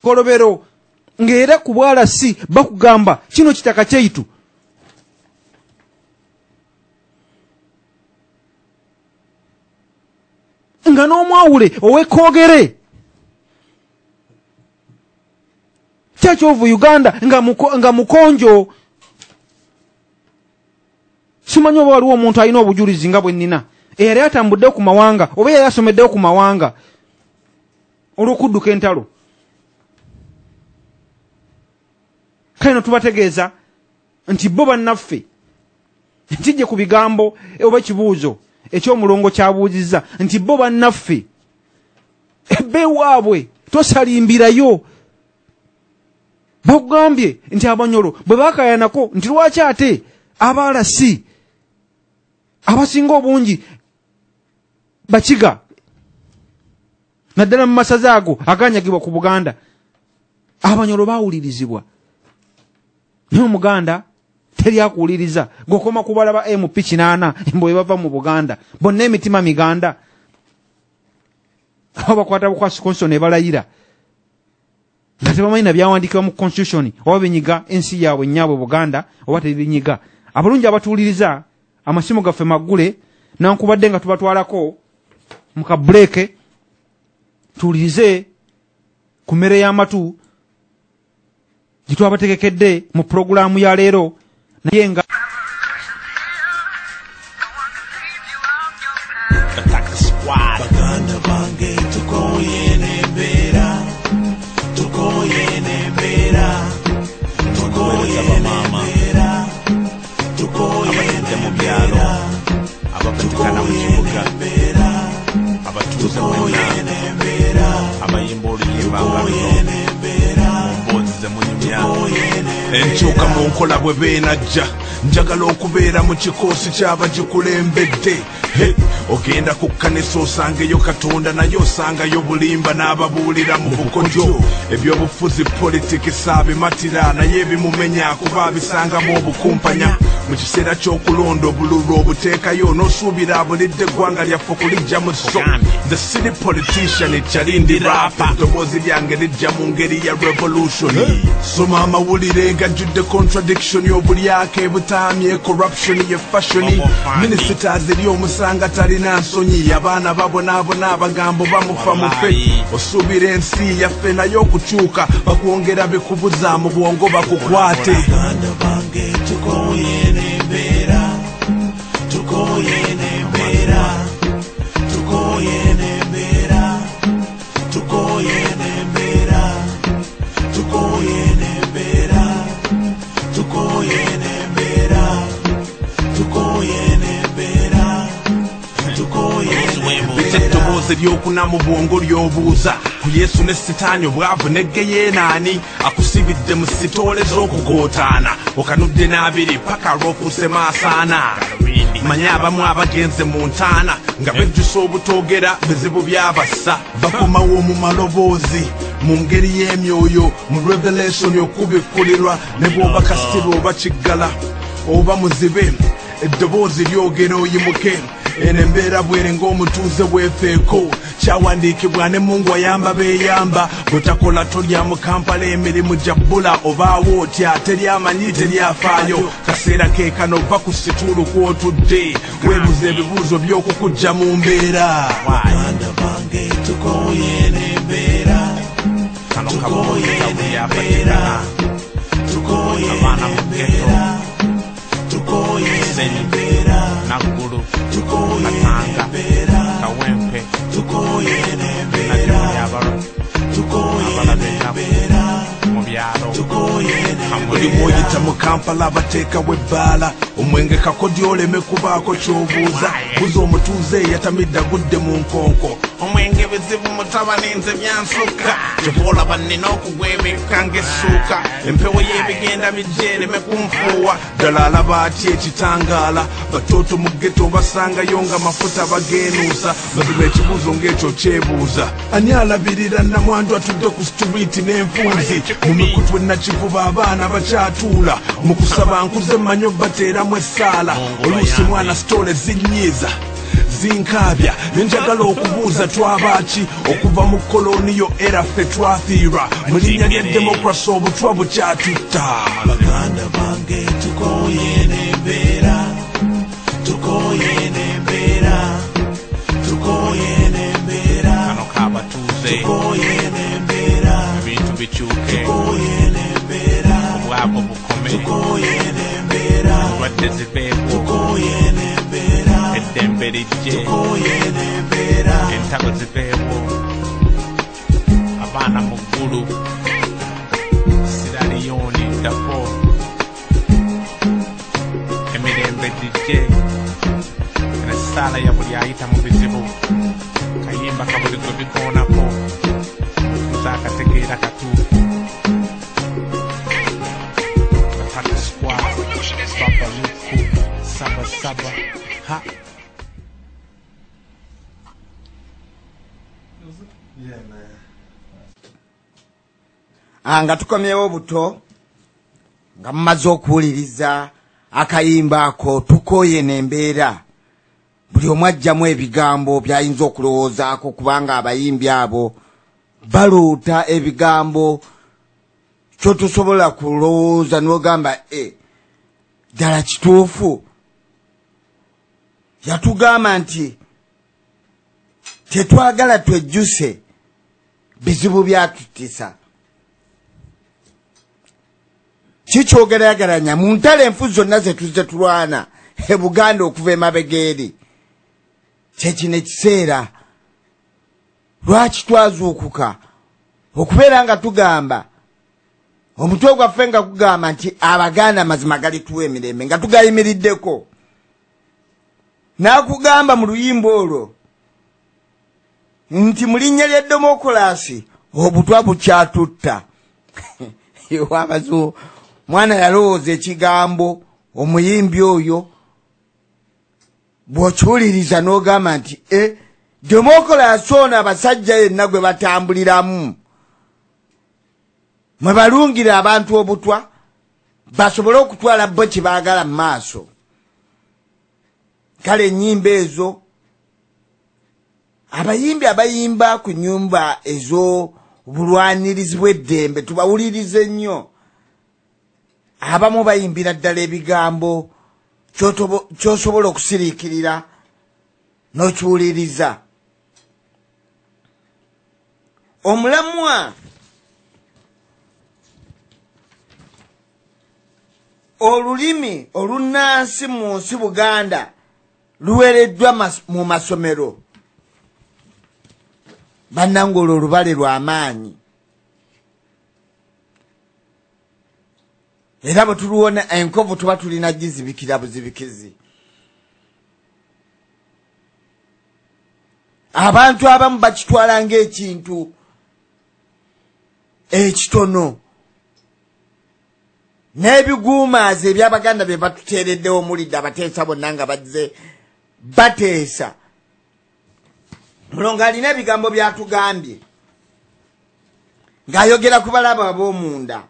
Kolobero ng'era ku bwalasi bakugamba kino kitaka kyaitu. Nga n'omwawule ow'ekoogere Church of Uganda nga mukonjo. Simanyi oba waliwo omuntu alina obujulizi nga bwe nnina eyali atambudde ku mawanga oba eyali asomeddewo ku mawanga olw'okudduka entalo. Kale no tubategeeza nti bo bannaffe nkijje ku bigambo oba ekibuuzo eky'omulongo kyabuuzizza nti bo bannaffe ebbewaabwe tosalimbirayo. Bakugambye nti Abanyolo bwe baakayanako nti lwaki ate abalasi abasinga obungi Bakiga naddala mu masaza ago aganyagibwa ku Buganda, Abanyolo baawulirizibwa. Naye Omuganda teri akuwuliriza, gokoma kubalaba MP 8 mbwe bava mu Buganda bonna emitima miganda, abo bakwata bukwasi constitution ne balayira nga tebamanyi na byawandiikibwa mu constitution oba binyiga ensi yaabwe nnyaabwe Buganda oba tebinyiga. Abalungi abatuwuliriza, amasimu gaffe maggule nankubadde nga tubatwalako mu kabuleeke tuwulirize ku mmere y'amatu gye twabategekedde mu pulogulaamu ya leero. Naye nga Baganda bange tukoye n'embeera, tukoye n'embeera, tukoye n'embeera, tukoye Abatudde mu byalo, n'embeera, abapatikana mu tukoye kibuga, n'embeera, abatuuze tukoye mwenna n'embeera, abayimba oluyimba nga tukoye luno n'embeera, mu mboozi ze munyumya. tukoye n'embeera. Enkyuka mu nkola bwe beenajja, njagala okubeera mu kikoosi ky'abagikulembedde. He, ogenda ku kkanisa osangeyo Katonda, naye osangayo bulimba n'ababuulira mu bukodyo. Ebyobufuzi politikisi abimatira, naye ebimumenya kuba abisangamu obukumpanya. Mu kiseera ky'okulonda obululu obuteekayo n'osuubira abulidde eggwanga lyaffe okulijja mu sso. The city politician ekyalindi rapa, eddoboozi lyange lijja mu ngeri ya revolution. Soma amawulire gajjudde contradiction, obulyake butaamye, corruption ye fashion. Minisita eri omusanga talina nsonyi, abaana babonaabona abagambo bamufa mufe. Osuubira ensi yaffe naye okukyuka bakwongera bikubuza mu bwongo bakukwate. Baganda bange tukoye n'embeera, tukoye n'embeera, tukoye n'embeera, tukoye n'embeera, tukoye n'embeera, tukoye n'embeera, tukoye n'embeera, tukoye Bita n'embeera. Eddoboozi eryokuna mu bwongo ly'obuuza ku Yesu ne Sitaani, obwavu ne Geyeenaani akusibidde mu sitoole z'okugootaana, okanudde n'abiri paka lw'ofuuse maasaana. Manye abamu abagenze mu ntaana nga bejjusa obutoogera bizibu byabassa, bakomawo mu maloboozi mu ngeri y'emyoyo mu revelation okubikkulirwa. Ne bw'oba kasiru oba kiggala oba muzibe, eddoboozi lyogera oyimuke. Eno embeera bwere ng'omutuuze weefeeko, kyawandiikibwa ne Mungu ayamba beeyamba. Bwetakola tolya mu Kampala, emirimu gya bbula, obaawo otya? Teryamanyi teryafaayo, kaseera ke kano va ku situulu kw'otudde weebuza ebibuuzo by'okukujja mu mbeera. Baganda bange tukoye n'embeera, Kano tukoye kabuuza buli n'embeera, apatikana tukoye abaana mu ghetto, n'embeera, tukoye Kisenyi, n'embeera, Naggulu, tukoye Katanga, n'embeera, Kawempe, tukoye na gye n'embeera, muli tukoye abalaba ennaku n'embeera, mu byalo. tukoye Buli n'embeera. bw'oyita mu Kampala bateekawo ebbaala, omwenge kakodyo oleme kubaako ky'obuuza. Buza omutuuze eyatamidde agudde mu nkonko. Omwenge bizibu mutabani, nze byansukka, kyova olaba nnina okugwebekka ng'essuuka, empewo y'ebigenda bijja ereme kunfuuwa. Ddala alaba atya ekitangaala? Batooto mu ghetto basangayo nga mafuta bageenuusa. Mazima ekibuuzo ng'ekyo kyebuuza, ani alabirira namwandu atudde ku situliiti n'enfunzi mu mikutu enakivuba? Abaana bakyatuula mu kusaba, nkuze mmanyi bateeramu essaala. Mungu Oluusi bayambe. mwana sitole zinyiiza. Zinkaabya ne njagala okubuuza twaba ki okuva mu koloniyo era ffe twafiirwa mu linnya lya demokrasi obutwa bukyatutta. Baganda bange tukoye n'embeera, tukoye n'embeera, tukoye n'embeera. Kano kabatuuze. Tukoye n'embeera. Ebintu bikyuke. Tukoye n'embeera. Obwavu bukome. Tukoye n'embeera. Endwadde ziveeko. Tukoye n'embeera. Eddembe lijje. Tukoye n'embeera. Entalo ziveewo. Abaana mu ggulu. Siraliyoni ddako. Emirembe gijje. Eno essaala ya buli ayita mu bizibu. Kayimba ka buli gwe bikoonako. Tuze akategeera katuufu. Attack Squad, Baba Luku, Saba Saba, ha. Nga tukomyewo buto nga mumaze okuwuliriza akayimba ako tukoye n'embeera. Buli omu ajjamu ebigambo by'ayinza okulowoozaako kubanga abayimbi abo baloota ebigambo kyotosobola kulowooza n'ogamba ddala kituufu. Yatugamba nti tetwagala twejjuse bizibu byatutisa. Kikyogerageranya mu ntalo enfu zonna ze tuzze tulwana e Buganda okuva emabega eri. Kyekino ekiseera lwaki twazuukuka okubeera nga tugamba omutwe gwaffe nga gugamba nti Abaganda amazima galituwa emirembe nga tugayimiriddeko. N'akugamba mu luyimba olwo nti mu linnya lya demokulasi obutwa bukyatutta. Ewabazo mwana yalowooza ekigambo omuyimbi oyo bw'okiwuliriza n'ogamba nti demokulasi ono abasajja yenna gwe batambuliramu mwe balungira abantu obutwa basobole okutwala bo kye baagala mu maaso. Kale ennyimba ezo abayimbi abayimba ku nnyumba ez'obulwanirizi bw'eddembe tubawulirize nnyo. Abamu bayimbira ddala ebigambo ky'osobola okusiriikirira n'okiwuliriza. Omulamwa olulimi olunnansi mu nsi Buganda luweereddwa mu masomero. Bannange olwo olubale lw'amaanyi. Era bwe tuluwona enkovu tuba tulina gizibikira buzibikizi. Abantu abamu bakitwala ng'ekintu ekitono. N'ebiguumaazi eby'Abaganda bye batuteereddewo mulidde abateesa bonna nga bazze bateesa. Mulongo alina ebigambo by'atugambye ng'ayogera ku balaba ab'omunda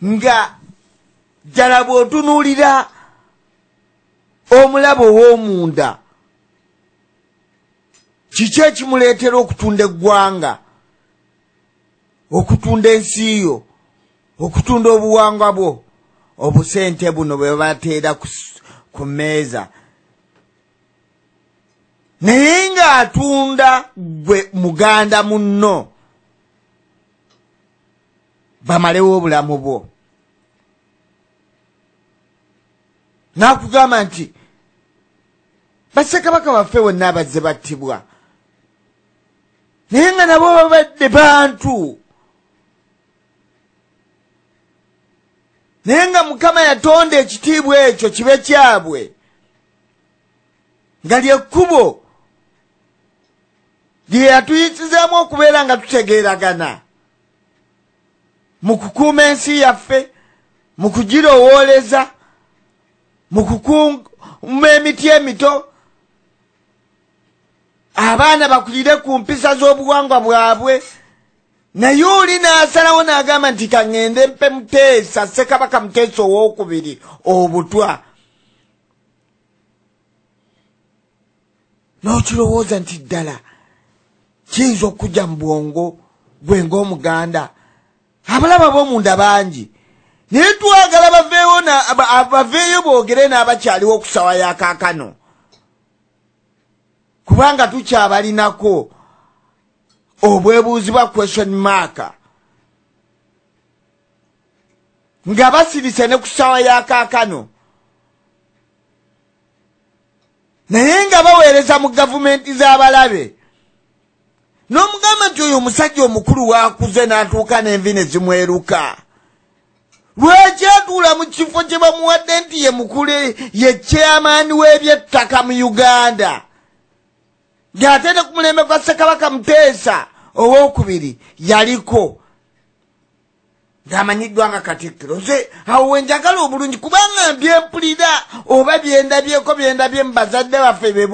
nga ddala bw'otunuulira omulabo ow'omunda kiki ekimuleetera okutunda eggwanga, okutunda ensi yo, okutunda obuwangwa bwo, obusente buno bwe bateera ku mmeeza. Naye ng'atunda gwe muganda munno bamalewo obulamu bwo. N'akugamba nti bassekabaka baffe bonna abazze battibwa naye nga nabo babadde bantu, naye nga Mukama yatonda ekitiibwa ekyo kibe kyabwe nga lyekkubo lye yatuyisizaamu okubeera nga tutegeeragana mu kukuuma ensi yaffe, mu kugirowooleza, mu kukuuma emiti emito, abaana bakulire ku mpisa z'obuwangwa bwabwe. Naye oli n'asalawo n'agamba nti ka ŋŋende mpe Muteesa, Ssekabaka Muteesa owookubiri obutwa. N'okirowooza nti ddala kiyinza okujja mu bwongo gwe ng'Omuganda. Abalaba b'omunda bangi, naye twagala baveeyo boogere n'abakyaliwo okusawa ya kaakano, kubanga tukyabalinako obwebuuzibwa question mark, nga basirise ne ku ssaawa ya kaakano, naye nga baweereza mu gavumenti z'abalabe. N'omugamba nti oyo omusajja omukulu waakuze n'atuuka n'envi ne zimweruka, lwaki atuula mu kifo kye bamuwadde nti ye mukulu, ye chairman w'ebyettaka mu Uganda, ng'ate ne ku mulembe gwa Ssekabaka Muteesa owokubiri yaliko ng'amanyiddwa nga Katikkiro. Nze awo we njagala obulungi, kubanga byempulira oba byendabyeko, byendabye mu bazadde baffe be.